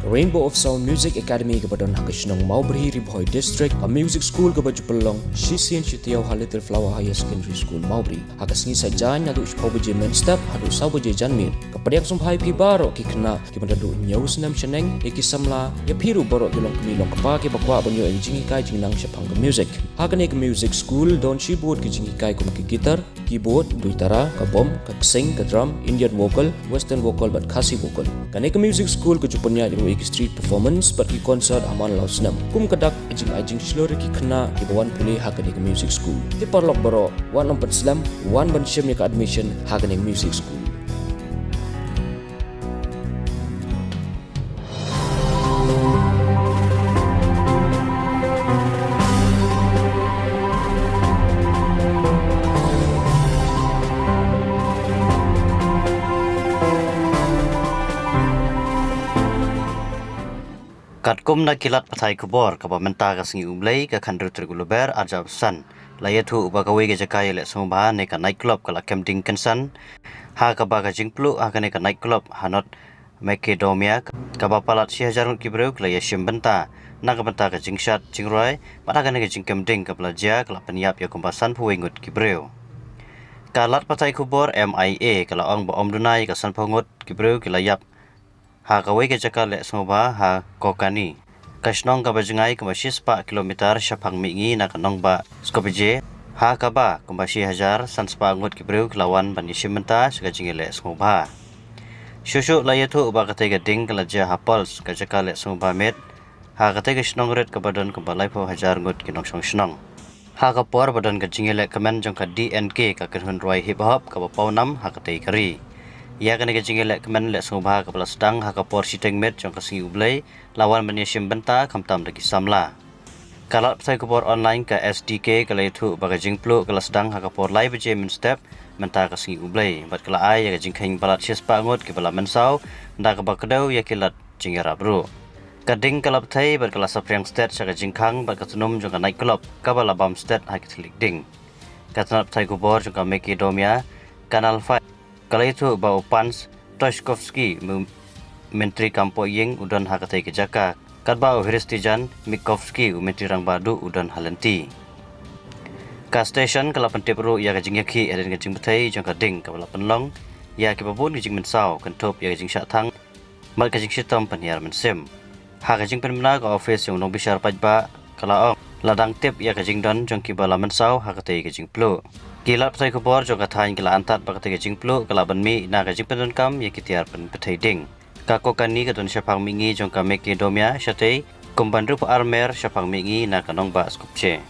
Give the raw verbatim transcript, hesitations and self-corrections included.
Rainbow of Sound Music Academy kaba don ha ka shnong Mawbri, Ri Bhoi District, ka music school kaba ju pynlong shisien shi taïew ha Little Flower Higher Secondary School, Mawbri. Ha ka sngi Saitjaiñ naduh shiphew baje mynstep haduh saw baje janmiet. Ka pdiang sngewbha ïa phi baroh ki khynnah kiba naduh hynñiew snem shaneng, ïa ki samla, ïa phi ruh baroh ki longkmie longkpa kiba kwah ban ïoh ïa ka jinghikai jingnang shaphang ka music. Ha kane ka music school don shibun ki jinghikai kum ka guitar, keyboard, duitara, ka bom, ka ksing, ka drum, Indian vocal, western vocal bad Khasi vocal. Kane ka music school ka ju pynïaid ruh ïa ki street performance bad ki concert ha man la u snem. Kum ka dak, ka jingai jingshlur ïa ki khynnah kiba wan pule ha kane ka music school. Te paralok baroh, wat nym pynslem, wan ban shim ïa ka admission ha kane ka music school. Katkum na ki lad pathai khubor kaba mynta ka sngi U Blei ka khathynriew tarik u Lber arhajar arphew san, la ïathuh ba kawei ka jaka ïaleh sngewbha ne ka night club ka la kem ding kynsan, ha kaba ka jingpluh ha kane ka night club ha North Macedonia, kaba palat shi hajar ngut ki briew ki la ïashim bynta na ka bynta ka jingshad jingrwai, bad ha kane ka jingkem ding kaba la jia ka la pynïap ïa kumba sanphew wei ngut ki briew. Ka lad pathai khubor M I A ka la ong ba ym duna ïa ka sanphew ngut ki briew ki la ïap ha kawei ka jaka leh sngewbha ha Kokani, ka shnong kaba jngai kumba shispah kilometer shaphang mihngi na ka nongbah Skopje, ha kaba kumba shi hajar san spah ngut ki briew ki la wan ban ïashim bynta sha ka jingïaleh sngewbha. Shuh shuh la ïathuh ba katei ka ding ka la jia ha Pulse, ka jaka leh sngewbha miet, ha katei ka shnong rit kaba don kumba laiphew hajar ngut ki nongshong shnong. Ha ka por ba don ka jingïaleh kmen jong ka D N K, ka kynhun rwai hip hop kaba paw nam ha katei ka ri. Ïa kane ka jingïaleh kmen leh sngewbha kaba la sdang ha ka por shiteng miet jong ka sngi U Blei, la wan ban ïashim bynta khamtam da ki samla. Ka lad pathai khubor online ka S D K ka la ïathuh ba ka jingpluh ka la sdang ha ka por lai baje mynstep mynta ka sngi U Blei, bad ka la ai ïa ka jingkheiñ palat shispah ngut kiba la mynsaw, da kaba kdew ïa ki lad jingïarap ruh. Ka ding ka la pthei bad ka la saphriang stet sha ka jingkhang bad ka tnum jong ka night club kaba la bam stet ha ki thylliej ding. Ka tnat pathai khubor jong ka Macedonia, Kanal five, ka la ïathuh ba u Pans Toshkovski, u Myntri Kam Pohïing, u don ha katei ka jaka, katba u Hristijan Mikovski, u Myntri Rangbah Duh, u don ha lynti. Ka station ka la pyntip ruh ïa ka jingïakhih hadien ka jingpthei jong ka ding kaba la pynlong ïa kiba bun ki jingmynsaw, kynthup ïa ka jingshah thang bad ka jingshitom pynhiar mynsiem. Ha ka jingpynbna ka office jong u nongbishar paidbah ka la ong, la dang tip ïa ka jingdon jong kiba la mynsaw ha katei ka jingpluh. Ki lad pathai khubor jong ka thaiñ ki la antad ba katei ka jingpluh ka la ban mih na ka jingpyndonkam ïa ki tiar pynpthei ding. Ka Kokani ka don shaphang mihngi jong ka Macedonia, shatei kumba hynriewphew ar mer shaphang mihngi na ka nongbah Skopje.